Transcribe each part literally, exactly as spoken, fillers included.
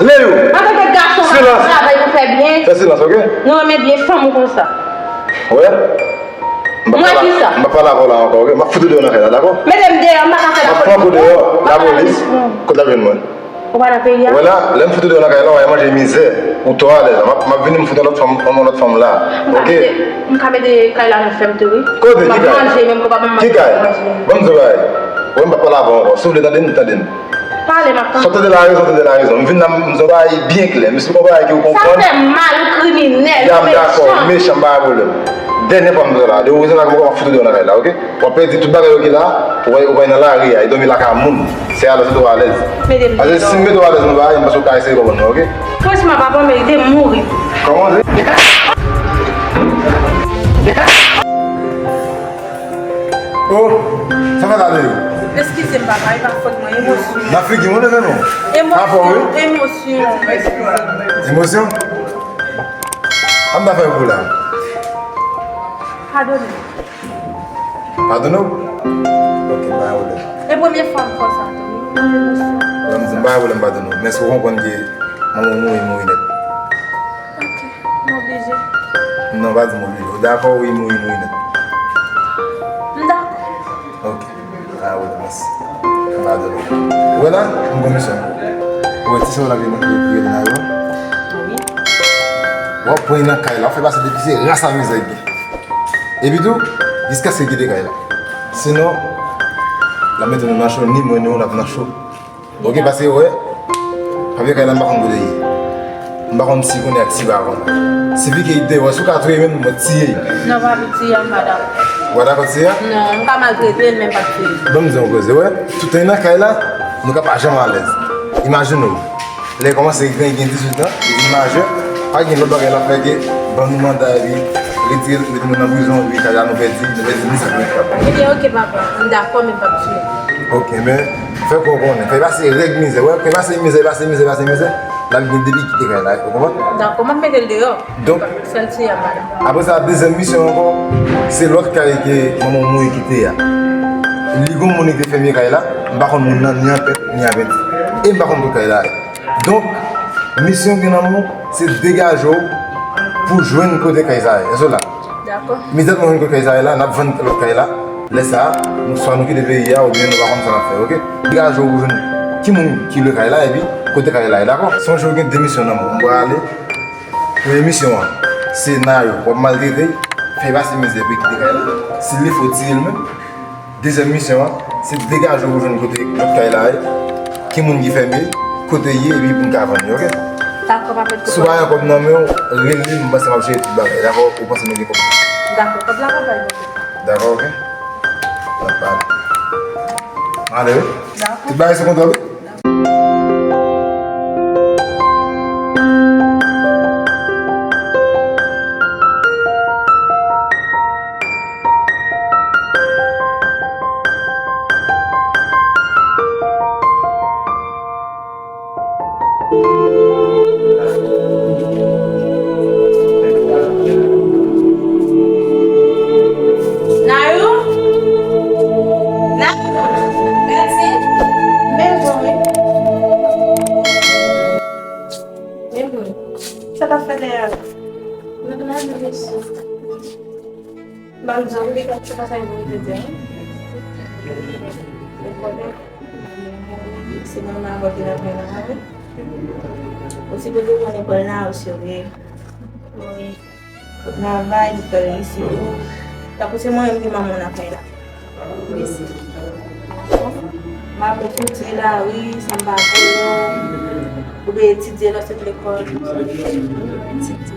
Leyou! Antanke gason, w pa travay pou fè byen. Fè silans, oke? Nou renmen byen fanm ou konsa. Wè? M pa pale avè w la ankò, oke? M ap fout ou deyò nan kay la, dakò? Mete m deyò, m pa ka fè lapolis. M ap fout ou deyò, lapolis. Kote l ap jwenn mwen? Ou pa nan peyi a? Wè la, lè m fout ou deyò nan kay la, w a manje mizè. Ou twò alèz la. M ap, m ap vini, m fout yon lòt fanm, yon lòt fanm la. M ka mete, m ka mete kay la nan fè m tou, wi. Kote? Ki kay? M ap manje, menm ke w pa ban m manje. Ki kay? Ban m di w bagay. Wè, m pa pale avè w ankò. Si w vle tande m, tande m. Pale, m ap tande. Sa w tande la rezon, tande la rezon. M vin la, m di w bagay byen klè. M esplike w bagay ke w konprann. Sa fè m mal, ou kriminèl, ou mechan. Ya, m dakò, ou mechan, m pa gen pwoblèm. Dènye fwa m di w la, de ou rezon la, m ap fout ou deyò nan kay la, oke? W ap pèdi tout bagay yo ki la, ou va, ou va nan lari a, e dòmi lakay moun. Se alèz, ou twò alèz. Mete m deyò. Paske si m mete w alèz nan bagay, m panse w ka eseye konprann mwen, oke? Franchman, papa, w merite mouri. Kòman w di? Oh, sa fè tande yo? Eskize m, papa, e pa fòt mwen, emosyon. Nan figi mwen, leve non. Emosyon, emosyon, eskize m. Emosyon? An ta fè pou la. Padone m. Padone w? Ok, pa gen pwoblèm. E premye fwa m fè sa tou, wi. Mwen menm, m pa gen pwoblèm padone w. Men èske w konprann ke manman w mouri, mouri nèt? Ok, m oblije. Non, pa di m oblije. Ou dakò, wi, mouri, mouri nèt. M dakò. Ok, pa gen pwoblèm, mèsi. M padone w. Ou wè la, m gon misyon. Ou wè ti sè w la vin rele nan yo? Wi. W ap pran nan kay la, w fè pase depi se ras a mizè ki gen. Epi tou, jiskaske l kite kay la. Sinon, l ap mete nou nan cho, ni mwen ni ou n ap nan cho. Ok, pase, wè, papye kay la m pa konn kote l ye. M pa konn si l konnen ak si l pa konn. Sifi ke l deyò, si w ka touye l menm, mwen tiye l. Non, pa pou tiye a, m pa dakò. Ou pa dakò tiye a? Non, m ka maltrete l, men m p ap tiye l. Ban m di w yon koze, wè. Tout tan li nan kay la, nou ka pa janm alèz. Imajine w. Lè l kòmanse gen, gen dizuit an, li vin majè, pa gen lòt bagay l ap fè ke ban nou manda epi retire l, mete nou nan prizon, epi kay la nou pèdi, nou pèdi ni sa ki nou pèdi. Ebyen, ok, papa, m dakò, men m p ap tiye l. Ok, men fè kò w konnen, fè pase règ mizè, wè, fè pase mizè, pase mizè, pase mizè, l ap gen depi kite kay la, ou konprann? Dakò, m ap mete l deyò. Donk, sèl tiye a, m pa dakò. Apre sa, dezyèm misyon ankò, se lòt kay ke manman w mouri kite a. Li gon moun ki te fèmye kay la, m pa konn moun nan, ni an tèt, ni an penti. E m pa konn kote kay la ye. Donk, misyon gen nan men w, se degaje w pou jwenn kote kay sa ye. Èske w la? Dakò. Imedyatman w jwenn kote kay sa ye la, n ap vann lòt kay la. Lè sa a, nou swa nou kite peyi a, oubyen nou pa konn sa n ap fè, ok? Degaje w pou jwenn ki moun ki lwe kay la, epi kote kay la ye, dakò? Sonje w gen de misyon nan men w. M prale. Premye misyon an, se Nayou. W ap maltrete l, fè l pase mizè pou l kite kay la. Si li fè w tire l menm. Dezyèm misyon an, se degaje w pou jwenn kote lòt kay la ye, ki moun ki fèmye l, kote l ye, epi pou n ka vann li, ok? Dakò, pa pèdi kòb. Si w pa gen kòb nan men w, rele m, m panse m ap jere tout bagay, dakò? Ou panse nou gen kòb? Dakò, kòb la pa bay move pa. Dakò, ok? N ap pale. Ale, wi. Dakò. Tout bagay sou kontwòl, wi. Nayou? Nayou? Gade, men bon, wi. Men bon. Sa w ap fè dèyè a? Mwen nan leson. Ban m di w, wi, se konsa m te di a. Ou konnen, se manman avè w ki t ap travay. Ou sipoze konnen pral nan isi, wi. Wi. Travay, li fè l isi tou. Tankou se mwen menm ki manman w nan kay la. Mesi. M ap fouti lari, sa m pa konnen. Ou dwe etidye lè w sot lekòl. Etidye.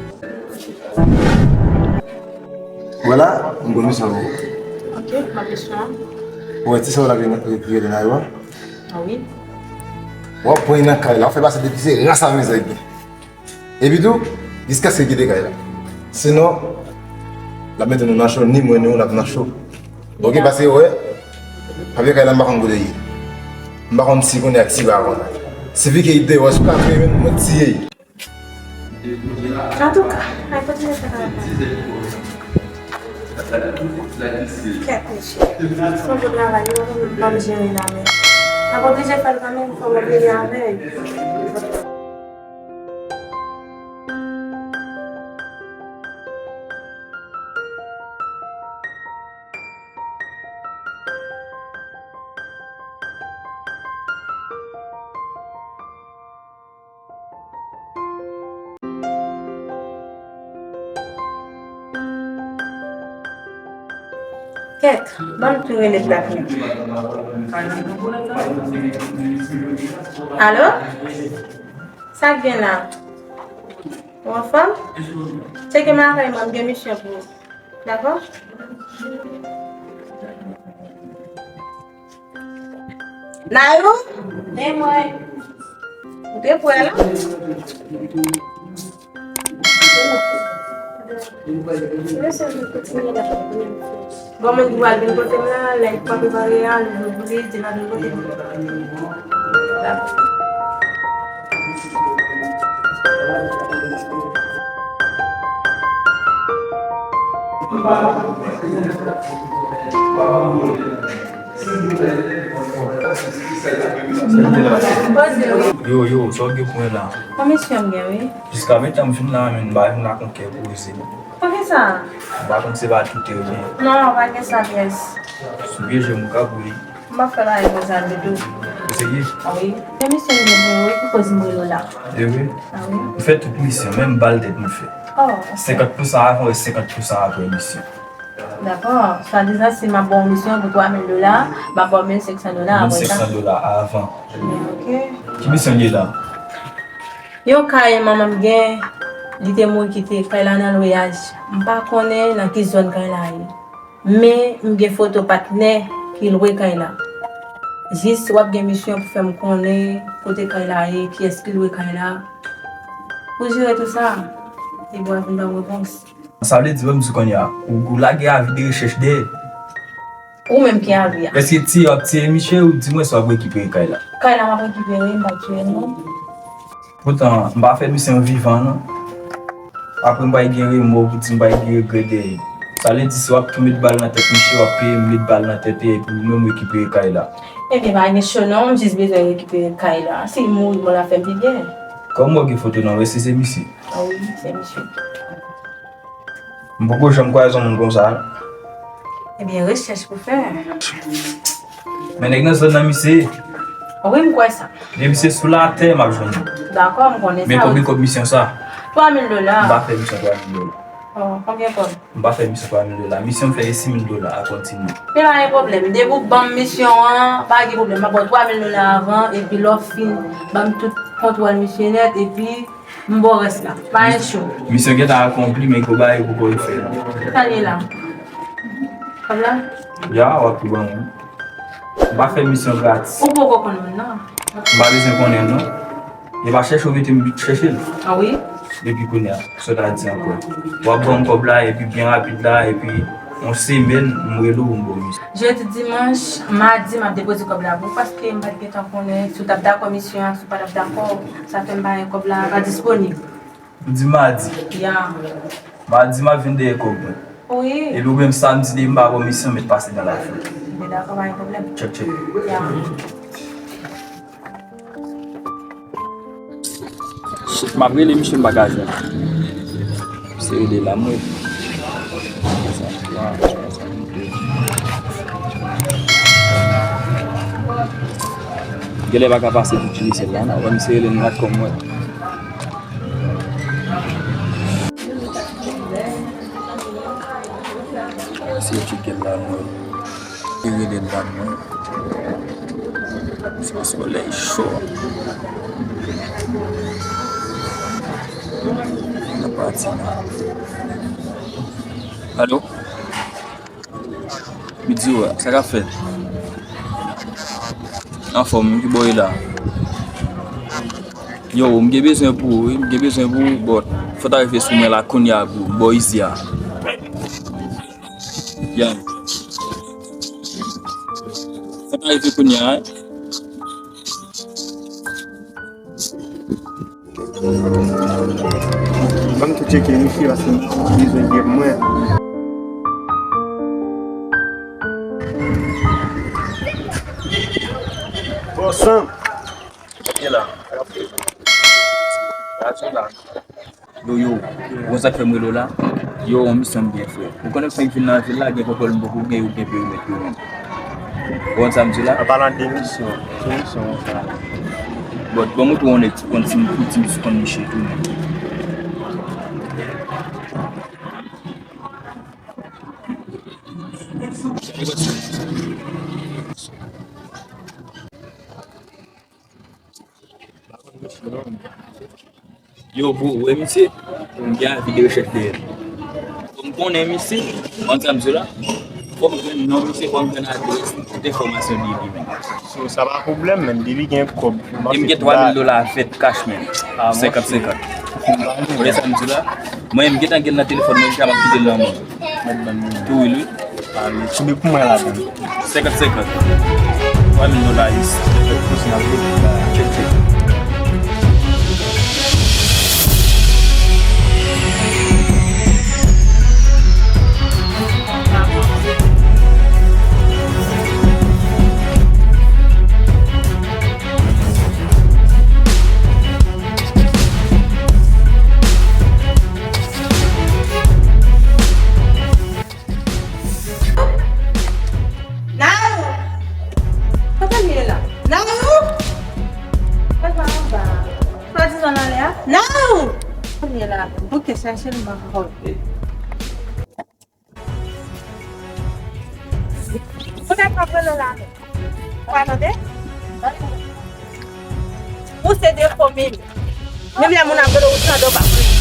Wè la, m gon misyon pou ou. Ok, m ap misyon an. Ou wè ti sè w la ki rele nan yo a? A wi. W ap pran li nan kay la, w ap fè pase depi se ras a mizè ki gen. Epi tou, jiskaske l kite kay la. Sinon, l ap mete nou nan cho, ni mwen ni ou n ap nan cho. Ok, pase wè, papye kay la m pa konn kote l ye. M pa konn si l konnen ak si l pa konn. Sifi ke l deyò, si w ka touye l menm, mwen tiye l. Antouka, ay kontinye fè travay la. Kèt mesye. Fò m travay, li pa konn menm ban m jere la, men m ap oblije fè l kanmenm, fò m oblije avè l. Kèt, ban m tou rele Black Mike. Alo? Sa k gen la? Ou anfòm? Tcheke lakay mwen, m gen misyon pou ou. Dakò? Nayou? Men mwen. Ou te prè la? Bon, moun ki pral vin kote m la, lè l pa prepare a, nou vle di l ap vin kote m. Yo, yo, sa w gen pou mwen la? Yon misyon m gen, wi. Jiskaprezan m vin la, men m pa vin la kon kè poze. Poukisa? M pa konn se pa tout ou gen. Non, pa gen sa pyès. Sou pye je m ou ka boule. M ap fè bagay konsa, Doudou. Ou serye? A wi. Gen misyon m gen pou ou, wi, ki koz m rele w la. E vre? A wi. M fè tout misyon, menm bal tèt m fè. Oh, ok. Senkant pousan avan, senkant pousan apre misyon. Dakò. Swadizan, si m ap ba w misyon pou twa mil dola, m ap ba w mil senk san dola apre sa. Mil senk san dola avan. Ok. Ki misyon li ye la? Yon kay manman m gen, li te mouri kite kay la nan lweyaj. M pa konnen nan ki zòn kay la ye. Men m gen foto patnè ki lwe kay la. Jis w ap gen misyon pou fè m konnen kote kay la ye, kiyès ki lwe kay la. Pou jere tou sa, epi w ap vin ban m repons. Sa vle di, ban m di w kounye a, ou, ou lage avi de rechèch dèyè. Ou menm ki avi a. Èske tiye w ap tiye misye ou di mwen si w ap rekipere kay la? Kay la m ap rekipere, m p ap tiye l non. Poutan, m pa fè misye an vivan non. Apre m pral gen remò pou di m pral gen regrè dèyè. Sa vle di si w ap tou met bal nan tèt misye, w ap peye m met bal nan tèt li epi ou menm rekipere kay la. Ebyen, pa gen cho non, m jis bezwen rekipere kay la. Si l mouri, bon, l ap fè m pi byen. Kòman w gen foto nan, w wè si se misye? A wi, se misye. M poko janm kwaze yon moun konsa. Ebyen, rechèch pou fè. Men nèg nan zòn nan, misye. Wi, m kwè sa. Depi se sou latè, m ap jwenn li. Dakò, m konnen sa. Men konbyen kòb misyon sa? Twa mil dola. M pa fè misyon twa mil dola. Oh, konbyen kòb? M pa fè misyon twa mil dola. Misyon m fè e sis mil dola a kontinye. Men pa gen pwoblèm. Depi w ban m misyon an, pa gen pwoblèm. M ap ba w twa mil dola avan, epi lè w fin ban m tout kontwòl misye nèt, epi m ba w rès la. Pa gen cho. Misyon gentan akonpli, men kòb la yo poko fè non. Sa l ye la? Kòb la? Ya, w ap tou ban mwen. M pa fè misyon gratis. Ou poko konn moun nan. M pa bezwen konnen l non. E pa chèche w mete m chèche l. A wi. Depi kounye a, sa w ta di ankò? W ap ban m kòb la, epi byen rapid la, epi yon semèn, m rele w, m ba w misye. Jedi, dimanch, madi, m ap depoze kòb la pou ou, paske m pa t gentan konnen si w t ap dakò misyon an, si w pa t ap dakò. Sa fè m pa gen kòb la, pa disponib. Ou di madi? Ya. Madi, m ap vin dèyè kòb mwen. Wi. Epi ou menm samdi, depi m pa ba w misyon, met pase nan lafoul. Men dakò, pa gen pwoblèm. Tchèk, tchèk. Ya. Shit, m ap rele misye, m pa ka jwenn. Se rele la, mwen. Genlè pa ka pase pou ti mesye la, non. Wè misye rele m la kòm mwen. Misye tcheke la, mwen. Li rele l la, mwen. Sa solèy cho. Nan pati la. Alo? Bidio a, sa k ap fèt? Anfòm, ki bò w ye la? Yo, m gen bezwen pou ou, wi, m gen bezwen pou ou, but fò w ta rive sou mwen la kounye a, bro, bò izi a. Ya. Fò w ta rive kounye a, wi. Ban m tou tcheke misye paske m bezwen gen mwen. Bon, Sam. Kite la. Aksyon la. Yo, yo, ou konn sa k fè m rele w la? Yo, yon misyon m gen, frè. Ou konnen m fenk vin nan vil la, gen kòkòl m poko gen, yo gen perimèt yo menm. Ou konn sa m di la? An palan de misyon, ki misyon w fè la? Bon, bon, mwen tou yon nèg ki konn ti, ti misyon konn miche tou menm. Yo, bro, ou wè misye? M gen avi de rechèch dèyè l. Fò m konnen misye, konn sa m di w la. Fò m jwenn non misye, fò m jwenn adrès li, tout enfòmasyon li li menm. So, sa pa pwoblèm, men depi gen kòb, e m gen twa mil dola fèt cash, men. Senkant senkant. Ou wè sa m di w la? Mwen, m gentan gen l nan telefòn mwen, m ap kite l nan men w. Mèt ban m. Tou wi, wi. Ale, kenbe pou mwen la, ban m. Senkant senkant. Twa mil dola ayisyen. Tchèk, tchèk. Naou! Kote l ye la? Naou! Kote l anba? Swadizan nan lè a? Naou! Kote l ye la? Bouke chèche l, m pa ka wè. Ou nèg k ap rele la menm. Ou pa tande? Ou se defo menm. Menm lè moun ap rele ou tande, ou pa konn.